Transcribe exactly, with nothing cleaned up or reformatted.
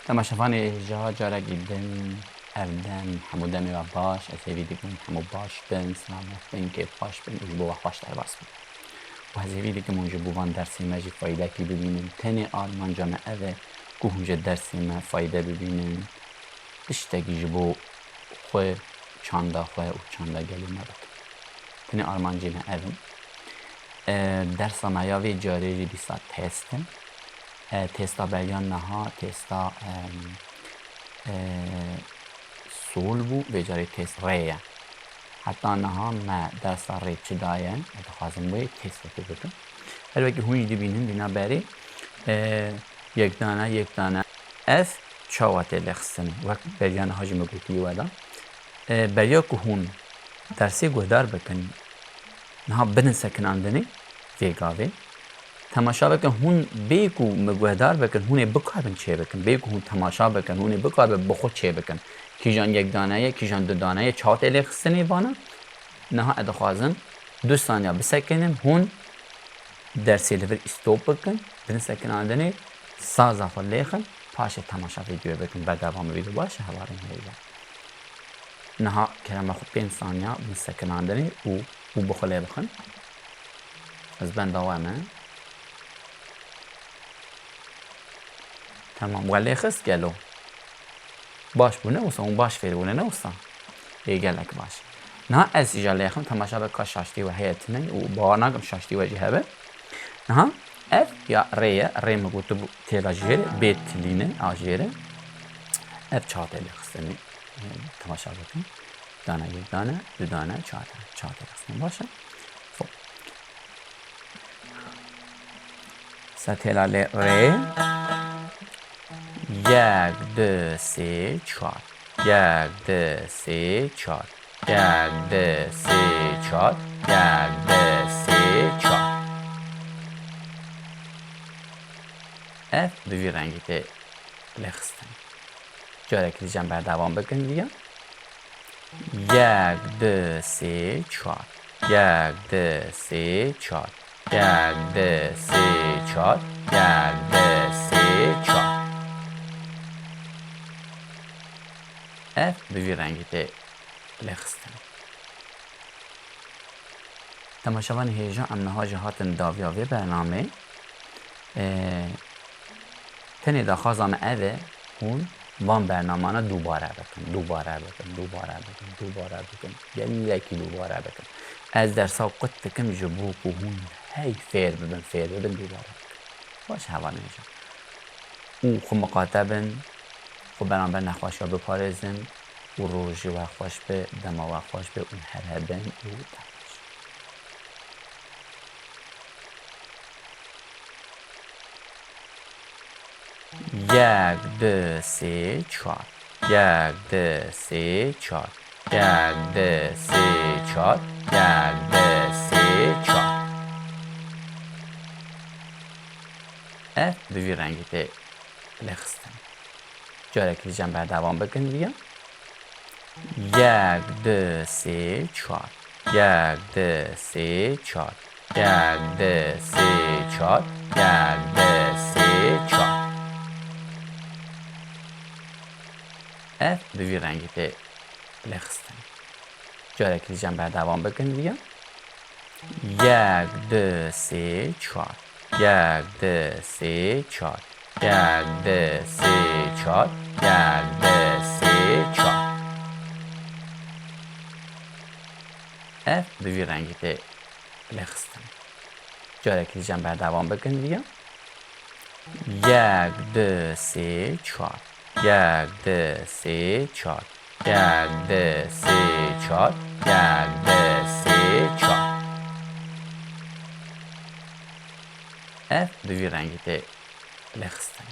Temaşevanê hêja, carekî din ev dem, hemû demê we baş. Ez hêvî dikim hemû baş bin, selamet bin, kêfxweş bin û ji bo we xweş derbas bin. Û ez hêvî dikim hûn ji bo van dersê me jî faydekî bibînin. Tenê armanca me ev e ku hûn ji dersê me fayde bibînin. Tiştekî ji bo xwe, çanda xwe û çanda gelê me bikin. Tenê armancê me ev in. E, dersa me ya vê carê jî dîsa test e. E, testa beriya niha, testa, em, e, sol bû, vê carê test rê ye. Heta niha me dersa rê çi daye, ez dixwazim wê testekê bikim. Her wekî hûn jî dibînin vîna berê, e, yekdane, yekdane. Ev çawa tê lêxistinê? Wek beriya niha jî me gotiye we da. E, beriya ku hûn dersê guhdar bikin, niha bidin sekinandinê vê gavê. Temaşa bikin, hûn bê ku me guhdar bikin, hûn ê bikaribin çê bikin. Bê ku hûn temaşa bikin, hûn ê bikaribin bi xwe çê bikin. Kîjan yek dane ye, kîjan du dane ye, çawa tê lêxistinê vana? Niha ez dixwazim du saniya bisekinin, hûn dersê li vir stop bikin, bidin sekinandinê, saza xwe lêxin, paşê temaşa vîdeoyê bikin, berdewamê vîdeo. Baş e, hevalên hêja. Niha kerema xwe pênc saniya bidin sekinandinê û, û bi xwe lê bixin. Ez benda we me. Temam, we lê xist gelo? Baş bû ne wisa? Hûn baş fêr bûne ne wisa? Ê, gelek baş. Niha ez îja lê xim, temaşa be ka şaştî we heye tune û bawer nakim şaştî we jî hebe. Niha ev ya rê ye, rê min gotibû tê de jêr e, bê tilîne a jêr e. Ev çawa tê lê xistinê, e, temaşa bikin. Dane, yek dane, du dane, çar dane. Çawa tê lê xistinê, baş e? Xwe. Ser têla lê rê. Yek, du, sê, çar. Yek, du, sê, çar. Yek, du, sê, çar. Yek, du, sê, çar. Ev bi vî rengî tê lêxistin. Carekî dî cem berdewam bikin viya. Yek, du, sê, çar. Yek, du, sê, çar. Yek, du, sê, çar. Yek, du, sê, çar. Ev bi vî rengî tê lêxistin. Temaşevanê hêja, em niha jî hatin dawiya vê bernamê. Ee, tenê daxwaza me ev e, hûn van bernamana dubare bikin, dubare bikin, dubare bikin, dubare bikin, gelekî dubare bikin. Ez dersa qut dikim ji bo ku hûn hey fêr bibin, fêr bibin, dubare bikin. Baş, hevalên hêja. Û xwe miqate bin, xwe beramber nexweşiya biparêzin û rojê we xweş be, dema we xweş be û her hebin û dem xweş. Yek, du, sê, çar. Yek, du, sê, çar. Yek, du, sê, çar. Yek, du, sê, çar. Ev bi vî rengî tê lêxistin. Carekî dî cem berdewam bikin viya. Yek, du, sê, çar. Yek, du, sê, çar. Yek, du, sê, çar. Yek, du, sê, çar. Ev bi vî rengî tê lêxistin. Carekî dî cem berdewam bikin viya. Yek, du, sê, çar. Yek, du, sê, çar. Yek, du, sê, çar. Yek, du, sê, çar. Ev bi vî rengî tê lêxistin. Carekî dî cem berdewam bikin viya. Yek, du, sê, çar. Yek, du, sê, çar. Yek, du, sê, çar. Yek, du, sê, çar. Ev bi vî rengî tê lêxistin.